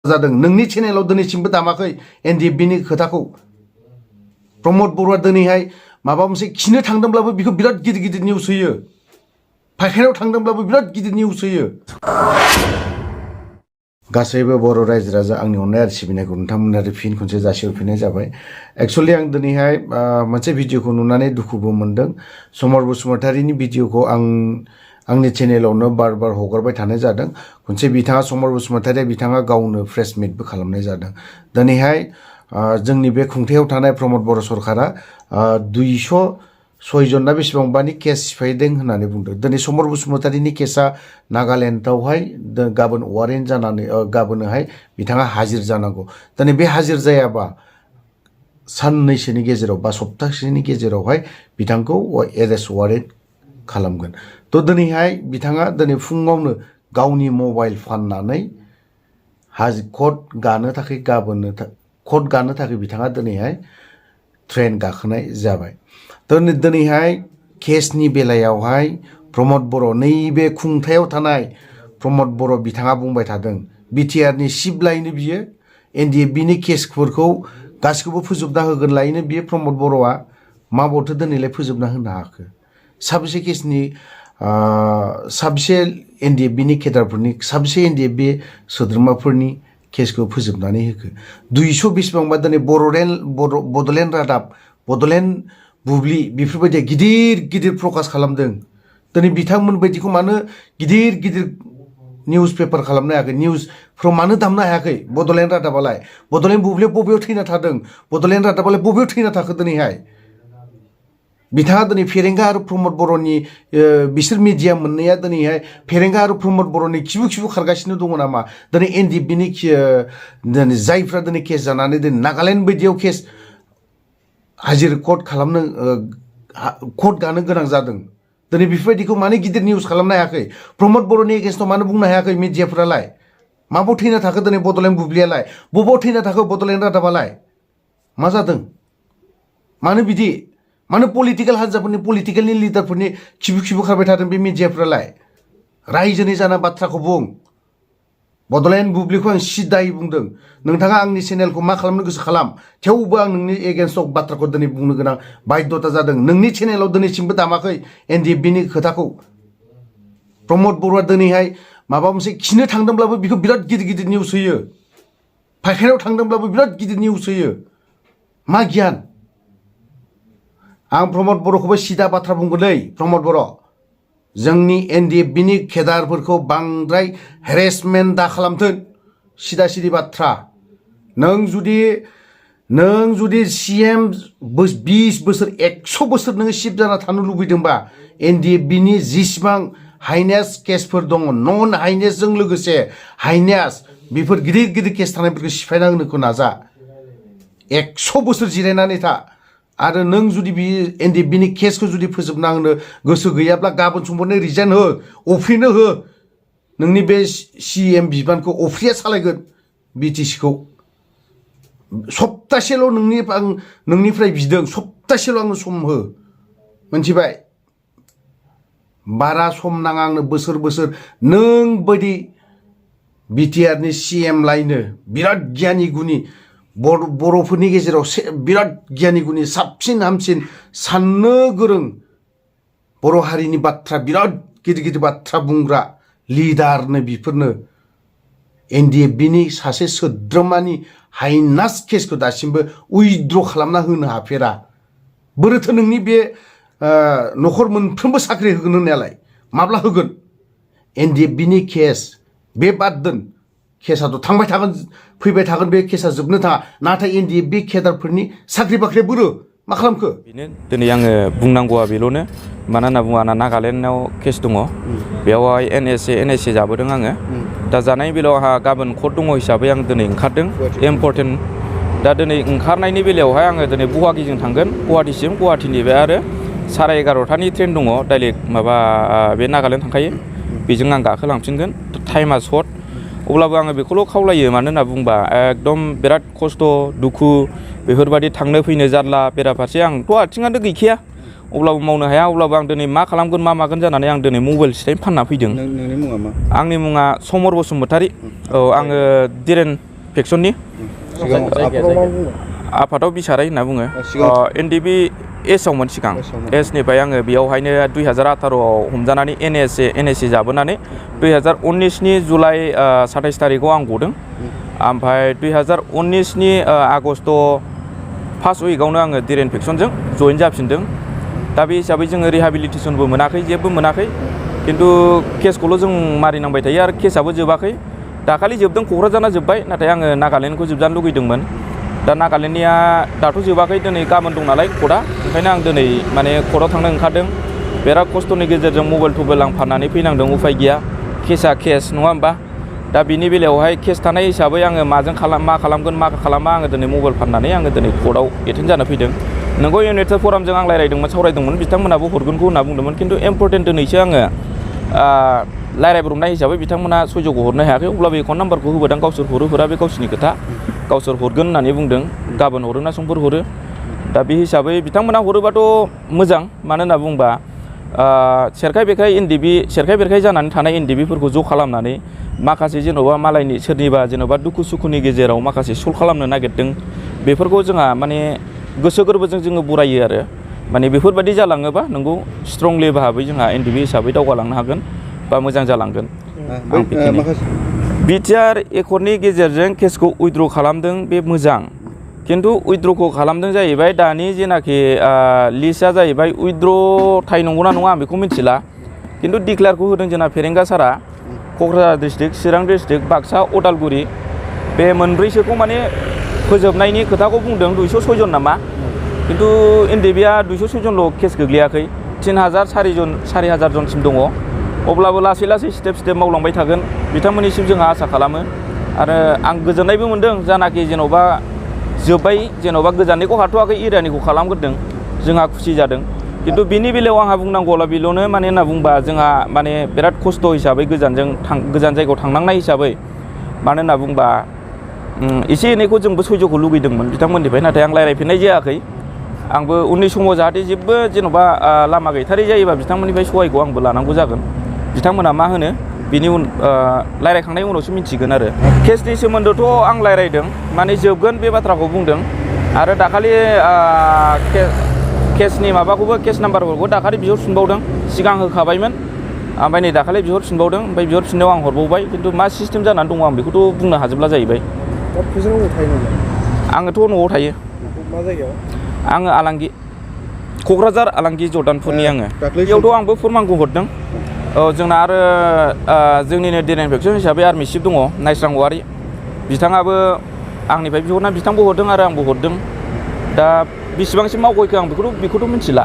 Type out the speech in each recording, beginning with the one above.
जादों नोंनि चेनेलाव दिनैसिमबो दामाखै एनडिएफबिनि खोथाखौ प्रमद बर'आ दिनैहाय माबा मोनसे खिनो थांदोंब्लाबो बिखौ बिराद गिदिर गिदिर निउस होयो फायखानायाव थांदोंब्लाबो बिराद गिदिर निउस होयो गासैबो बर' रायजो राजा आंनि अननाय आरो सिबिनायखौ नोंथांमोना फिन खनसे जासिहरफिननाय जाबाय एक्चुअली आं दिनैहाय मोनसे भिडिअखौ नुनानै दुखुबो मोनदों समर बसुमतारीनि भिडिअखौ आंनि चेनेलावनो बार बार हगारबाय थानाय जादों खनसे बिथाङा समर बसुमतारीया बिथाङा गावनो प्रेस मिटबो खालामनाय जादों दिनैहाय जोंनि बे खुंथायाव थानाय प्रमद बर' सरकारा 206 जन ना बेसेबांबानि केस सिफायदों होननानै बुंदों दिनै समर बसुमतारीनि केसा नागालेण्डआवहाय गाबोन वारेन्ट जानानै गाबोनहाय बिथाङा हाजिर जानांगौ दिनै बे हाजिर जायाबा साननैसोनि गेजेराव बा सप्तासेनि गेजेरावहाय बिथांखौ एरेस्ट वारेन्ट खालामगोन थ' दिनैहाय बिथाङा दिनै फुङावनो गावनि मबाइल फाननानै कट गानो थाखाय कट गानो थाखाय बिथाङा दिनैहाय ट्रेन गाखोनाय जाबाय दिनैहाय केसनि बेलायावहाय प्रमद बर' नैबे खुंथायाव थानाय प्रमद बर' बिथाङा बुंबाय थादों बिटिआरनि चिफ लायनो बियो एनडिएफबिनि केसफोरखौ गासिखौबो फोजोबना होगोन लायनो बियो प्रमद बर'आ माबोरैथो दिनैलाय फोजोबना होनो हाखो साबेसे केसनि साबेसे एनडिएफबिनि केडारफोरनि साबेसे एनडिएफबि सोद्रोमाफोरनि केसखौ फोजोबनानै होखो 200 बेसेबांबा दिनै बड'लेण्ड रादाब बड'लेण्ड बुब्लि बेफोरबायदि गिदिर गिदिर प्रकाश खालामदों दिनै बिथांमोन बायदिखौ मानो गिदिर गिदिर निउस पेपार खालामनो हायाखै निउसफ्राव मानो दामनो हायाखै बड'लेण्ड रादाबालाय बड'लेण्ड बुब्लियाव बबेयाव थैना थादों बड'लेण्ड रादाबालाय बबेयाव थैना थाखो दिनैहाय बिथाङा दिनै फेरेंगा आरो प्रमद बर'नि बिसोर मिडिया मोननैया दिनैहाय फेरेंगा आरो प्रमद बर'नि खिबु खारगासिनो दङ नामा दिनै एनडिएफबिनि दिनै जायफ्रा दिनै केस जानानै दिनै नागालेण्ड बायदियाव केस हाजिर कट खालामनो कट गानो गोनां जादों दिनै बेफोरबायदिखौ मानो गिदिर निउस खालामनो हायाखै प्रमद बर'नि एगेन्स्टआव मानो बुंनो हायाखै मिडियाफ्रालाय माबाव थैना थाखो दिनै बड'लेण्ड बुब्लियालाय बबाव थैना थाखो बड'लेण्ड रादाबालाय मा जादों मानो बिदि मानो पलिटिकेल हान्जाफोरनि पलिटिकेलनि लिडारफोरनि खिबु खारबाय थादों बे मिडियाफ्रालाय रायजोनि जाना बाथ्राखौ बुं बड'लेण्ड बुब्लिखौ आं सिदायै बुंदों नोंथाङा आंनि चेनेलखौ मा खालामनो गोसो खालाम थेवबो आं नोंनि एगेन्स्टआव बाथ्राखौ दिनै बुंनो गोनां बाध्यता जादों नोंनि चेनेलाव दिनैसिमबो दामाखै एनडिएफबिनि खोथाखौ प्रमद बर'आ दिनैहाय माबा मोनसे खिनो थांदोंब्लाबो बिखौ बिराद गिदिर गिदिर निउस होयो फायखानायाव थांदोंब्लाबो बिराद गिदिर निउस होयो मा गियान आं प्रमद बर'खौबो सिदा बाथ्रा बुंगोनलै प्रमद बर' जोंनि एनडिएफबिनि केडारफोरखौ बांद्राय हेरेसमेन्ट दा खालामथों सिदा सिदि बाथ्रा नों जुदि सीएम 20 बोसोर 100 बोसोर नोङो चिफ जाना थानो लुबैदोंबा एनडिएफबिनि जेसेबां हाइनेस केसफोर दङ नन हाइनेसजों लोगोसे हाइनेस बेफोर गिदिर गिदिर केस थानायफोरखौ सिफायना होनोखौ नाजा 100 बोसोर जिरायनानै था आरो नों जुदि बे एनडिएफबिनि केसखौ जुदि फोजोबना होनो गोसो गैयाब्ला गाबोन समफोरनो रिजाइन हो अफ्रिनो हो नोंनि बे सीएम बिबानखौ अफ्रिया सालायगोन बिटिसिखौ सप्तासेल' आं नोंनिफ्राय बिदों सप्तासेल' आंनो सम हो मोनथिबाय बारा सम नाङा आंनो बोसोर नों बायदि बिटिआरनि सीएम लायनो बिराद गियानि गुनि बर'फोरनि गेजेराव बिराद गियानि गुनि साबसिन हामसिन साननो गोरों बर' हारिनि बाथ्रा बिराद गिदिर गिदिर बाथ्रा बुंग्रा लिडारनो बिफोरनो एनडिएफबिनि सासे सोद्रोमानि हाइनास केसखौ दासिमबो उइद्र' खालामना होनो हाफेरा बोरैथो नोंनि बे न'खर मोनफ्रोमबो साख्रि होगोन होननायालाय माब्ला होगोन एनडिएफबिनि केस बे बाद दोन केसाथ' थांबाय थागोन फैबाय थागोन बे केसा जोबनो थाङा नाथाय एनडिएफबि केडारफोरनि साख्रि बाख्रिया बोरो मा खालामखो बेनो दिनै आङो बुंनांगौआ बेल'नो मानो होनना बुङा आंना नागालेण्डआव केस दङ बेवहाय एनएसए जाबोदों आङो दा जानाय बेलायाव आंहा गाबोन कर्ट दङ हिसाबै आं दिनै ओंखारदों इम्परटेन्ट दा दिनै ओंखारनायनि बेलायावहाय आङो दिनै गुवाहाटिजों थांगोन गुवाहाटिनिफ्राय आरो 11:30 ट्रेन दङ डाइरेक्ट माबा बे नागालेण्ड थांखायो बेजों आं गाखोलांफिनगोन टाइमा सर्ट अब्लाबो आङो बेखौल' खावलायो मानो होनना बुंबा एकदम बिराद खस्थ' दुखु बेफोरबायदि थांनो फैनो जारला बेराफारसे आंथ' आथिङानो गैखाया अब्लाबो मावनो हाया अब्लाबो आं दिनै मा खालामगोन मा मागोन जानानै आं दिनै मबाइल सिटाइ फानना फैदों। नोंनि मुङा मा? आंनि मुङा समर बसुमतारी। औ आङो दिरेन फेक्सननि आफादाव बिसाराय होनना बुङो NDB एसआवमोन सिगां एसनिफ्राय आङो बेयावहायनो 2018आव हमजानानै NSA जाबोनानै 2019नि जुलाइ 27 थारिखआव आं गदों ओमफ्राय 2019नि आगस्ट फार्स्ट उइकआवनो आङो डिरेन फेक्सनजों जइन जाफिनदों दा बे हिसाबै जोङो रिहाबिलिटेसनबो मोनाखै जेबो मोनाखै खिन्थु केसखौल' जों मारिनांबाय थायो आरो केसाबो जोबाखै दाखालि जोबदों क'क्राझारना जोब्बाय नाथाय आङो नागालेण्डखौ जोबजानो लुगैदोंमोन दा नागालेण्डनिया दाथ' जोबाखै दिनै गाबोन दं नालाय कर्टआ ओंखायनो आं दिनै माने कर्टआव थांनो ओंखारदों बिराद खस्थ'नि गेजेरजों मबाइल टबाइल आं फाननानै फैनांदों उफाय गैया केसा केस नङा होमबा दा बिनि बेलायावहाय केस थानाय हिसाबै आङो मा खालामगोन मा खालामा आङो दिनै मबाइल फाननानै आङो दिनै कर्टआव एटेन्ड जानो फैदों नोंगौ इउनाइटेड फरामजों आं रायलायदोंमोन सावरायदोंमोन बिथांमोनाबो हरगोनखौ होनना बुंदोंमोन खिन्थु इम्परटेन्ट दिनैसो आङो रायलायब्रबनाय हिसाबै बिथांमोना सयज'खौ हरनो हायाखै अब्लाबो एकाउन्ट नाम्बारखौ होबोदों गावसोर हरा बे गावसोरनि खोथा गावसोर हरगोन होननानै बुंदों गाबोन हरो ना समफोर हरो दा बे हिसाबै बिथांमोना हरोबाथ' मोजां मानो होनना बुंबा सेरखाय बेरखाय जानानै थानाय NDBफोरखौ ज' खालामनानै माखासे जेन'बा मालायनि सोरनिबा जेन'बा दुखु सुखुनि गेजेराव माखासे सल्भ खालामनो नागिरदों बेफोरखौ जोंहा माने गोसो गोरबोजों जोङो बरायो आरो माने बेफोरबायदि जालाङोबा नोंगौ स्ट्रंलि भाबै जोंहा NDB हिसाबै दावगालांनो हागोन बा मोजां जालांगोन बिटिआर एकर्डनि गेजेरजों केसखौ उइथड्र खालामदों बे मोजां खिन्थु उइथड्रखौ खालामदों जाहैबाय दानि जेनाखि लिस्टआ जाहैबाय उइथड्र थाइ नंगौना नङा आं बेखौ मिथिला खिन्थु डिक्लेयारखौ होदों जोंना फेरेंगा सारा क'क्राझार डिस्ट्रिक्ट चिरां डिस्ट्रिक्ट बाक्सा उदालगुरि बे मोनब्रैसोखौ माने फोजोबनायनि खोथाखौ बुंदों 206 जन नामा खिन्थु NDBआ 206 जनल' केस गोग्लैयाखै 4,000 जनसिम दङ अब्लाबो लासै लासै स्टेप मावलांबाय थागोन बिथांमोननिसिम जोंहा आसा खालामो आरो आं गोजोननायबो मोनदों जानाखि जेन'बा जोब्बाय जेन'बा गोजाननिखौ हाथ'वाखै एरियानिखौ खालामग्रोदों जोंहा खुसि जादों खिन्थु बिनि बेलायाव आंहा बुंनांगौला बेल'नो माने होनना बुंबा जोंहा माने बिराद खस्थ' हिसाबै गोजान जायगायाव थांनांनाय हिसाबै मानो होनना बुंबा एसे एनैखौ जोंबो सयज'खौ लुगैदोंमोन बिथांमोननिफ्राय नाथाय आं रायलायफिननाय जायाखै आंबो उननि समाव जाहाथे जेबो जेन'बा लामा गैथारै जायोबा बिथांमोननिफ्राय सहायखौ आंबो लानांगौ जागोन बिथांमोना मा होनो बिनि रायलायखांनायनि उनावसो मिथिगोन आरो केसनि सोमोन्दोथ' आं रायलायदों माने जोबगोन बे बाथ्राखौ बुंदों आरो दाखालि केसनि माबाखौबो केस नाम्बारफोरखौ दाखालि बिहरफिनबावदों सिगां होखाबायमोन ओमफ्राय नै दाखालि बिहरफिनबावदों ओमफ्राय बिहरफिननायाव आं हरबावबाय खिन्थु मा सिस्टेम जानानै दङ आं बेखौथ' बुंनो हाजोबला जाहैबाय आङोथ' न'आव थायो मा जायगायाव आङो आलांगि क'क्राझार आलांगि जर्दानपुरनि आङो बेयावथ' आंबो फोरमानखौ हरदों जोंना आरो जोंनिनो डिरेन फेक्सन हिसाबै आर्मि चिफ दङ नायस्रां औवारि बिथाङाबो आंनिफ्राय बिहरना बिथांबो हरदों आरो आंबो हरदों दा बेसेबांसिम मावगयखो आं बेखौथ' मिथिला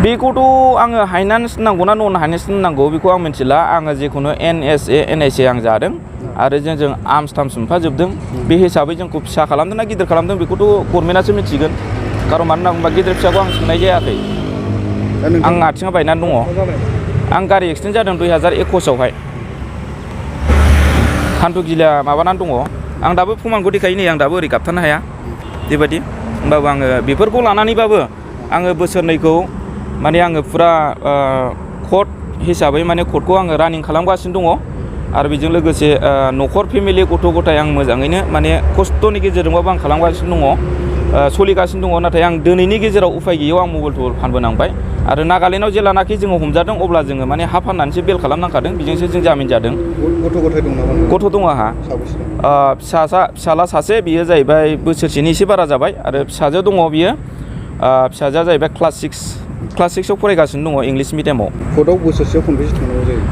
बेखौथ' आङो हाइनान्स नांगौ ना नन हाइनान्स नांगौ बेखौ आं मिथिला आङो जेखुनु NSA आं जादों आरो जों आर्मस टार्मस मोनफाजोबदों बे हिसाबै जोंखौ फिसा खालामदों ना गिदिर खालामदों बेखौथ' गभर्नमेन्टआसो मिथिगोन खारन मानो होनना बुङोबा गिदिर फिसाखौ आं सोंनाय जायाखै आं आथिङा बायनानै दङ आं गारि एक्सिडेन्ट जादों 2021आवहाय हान्थु गिला माबानानै दङ आं दाबो प्रमानखौ देखायो नै आं दाबो ओरै गाबथानो हाया बेबायदि होमबाबो आङो बेफोरखौ लानानैबाबो आङो बोसोरनैखौ माने आङो फुरा कर्ट हिसाबै माने कर्टखौ आङो रानिं खालामगासिनो दङ आरो बेजों लोगोसे न'खर फेमिलि गथ' गथाय आं मोजाङैनो माने खस्थ'नि गेजेरजोंबाबो आं खालामगासिनो दङ सोलिगासिनो दङ नाथाय आं दिनैनि गेजेराव उफाय गैयैयाव आं मबाइल टबाइल फानबोनांबाय आरो नागालेण्डआव जेलानाखि जोङो हमजादों अब्ला जोङो माने हा फाननानैसो बेल खालामनांखादों बेजोंसो जों जामिन जादों गथ' गथाय दं नामा गथ' दङ आंहा फिसाला सासे बियो जाहैबाय बोसोरसेनि एसे बारा जाबाय आरो फिसाजो दङ बियो फिसाजोआ जाहैबाय क्लास 6आव फरायगासिनो दङ इंलिस मिडियामाव कर्टआव बोसोरसेयाव खनबेसे थांनांगौ जायो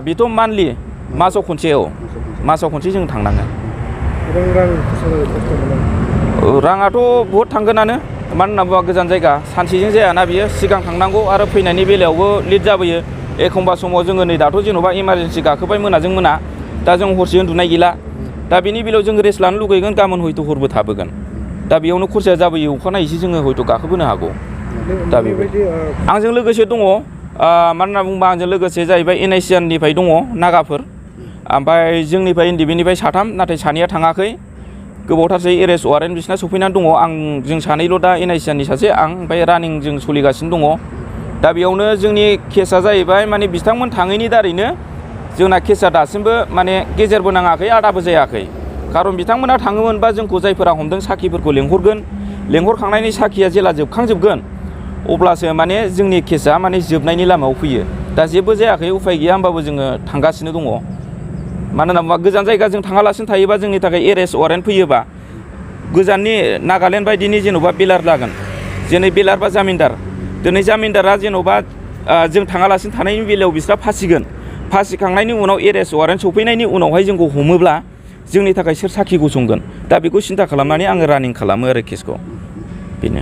बेथ' मान्थलि मासाव खनसे मासाव खनसे जों थांनाङो राङाथ' बहुद थांगोनानो मानो होनना बुङोबा गोजान जायगा सानसेजों जायाना बियो सिगां थांनांगौ आरो फैनायनि बेलायावबो लेट जाबोयो एखमबा समाव जोङो नै दाथ' जेन'बा इमारजेन्सि गाखोबाय मोनाजों मोना दा जों हरसे उन्दुनाय गैला दा बेनि बेलायाव जोङो रेस्ट लानो लुगैगोन गाबोन हयथ' हरबो थाबोगोन दा बेयावनो खरसाया जाबोयो अखानायैसो जोङो हयथ' गाखोबोनो हागौ दा बेबायदि आंजों लोगोसे दङ मानो होनना बुङोबा आंजों लोगोसे जाहैबाय NICNनिफ्राय दङ नागाफोर ओमफ्राय जोंनिफ्राय NDBनिफ्राय 3 नाथाय सानैया थाङाखै गोबावथारसै एरेस्ट वारेन्ट बिसिना सफैनानै दङ जों सानैल' दा NICNनि सासे आं ओमफ्राय रानिं जों सोलिगासिनो दङ दा बेयावनो जोंनि केसा जाहैबाय माने बिथांमोन थाङैनि दारैनो जोंना केसा दासिमबो माने गेजेरबो नाङाखै आदाबो जायाखै खारन बिथांमोना थाङोमोनबा जोंखौ जायफोरा हमदों साखिफोरखौ लेंहरगोन, लेंहरखांनायनि साखिया जेला जोबखांजोबगोन अब्लासो माने जोंनि केसा माने जोबनायनि लामायाव फैयो। दा जेबो जायाखै, उफाय गैया होमबाबो जोङो थांगासिनो दङ। मानो होनना बुङोबा गोजान जायगा जों थाङालासिनो थायोबा जोंनि थाखाय एरेस्ट वारेन्ट फैयोबा गोजाननि नागालेण्ड बायदिनि जेन'बा बेलार लागोन, जेनै बेलार बा जामिनदार, दिनै जामिनदारा जेन'बा जों थाङालासिनो थानायनि बेलायाव बिस्रा फासिगोन, फासिखांनायनि उनाव एरेस्ट वारेन्ट सफैनायनि उनावहाय जोंखौ हमोब्ला जोंनि थाखाय सोर साखि गसंगोन? दा बेखौ सिन्था खालामनानै आङो रानिं खालामो आरो केसखौ, बेनो।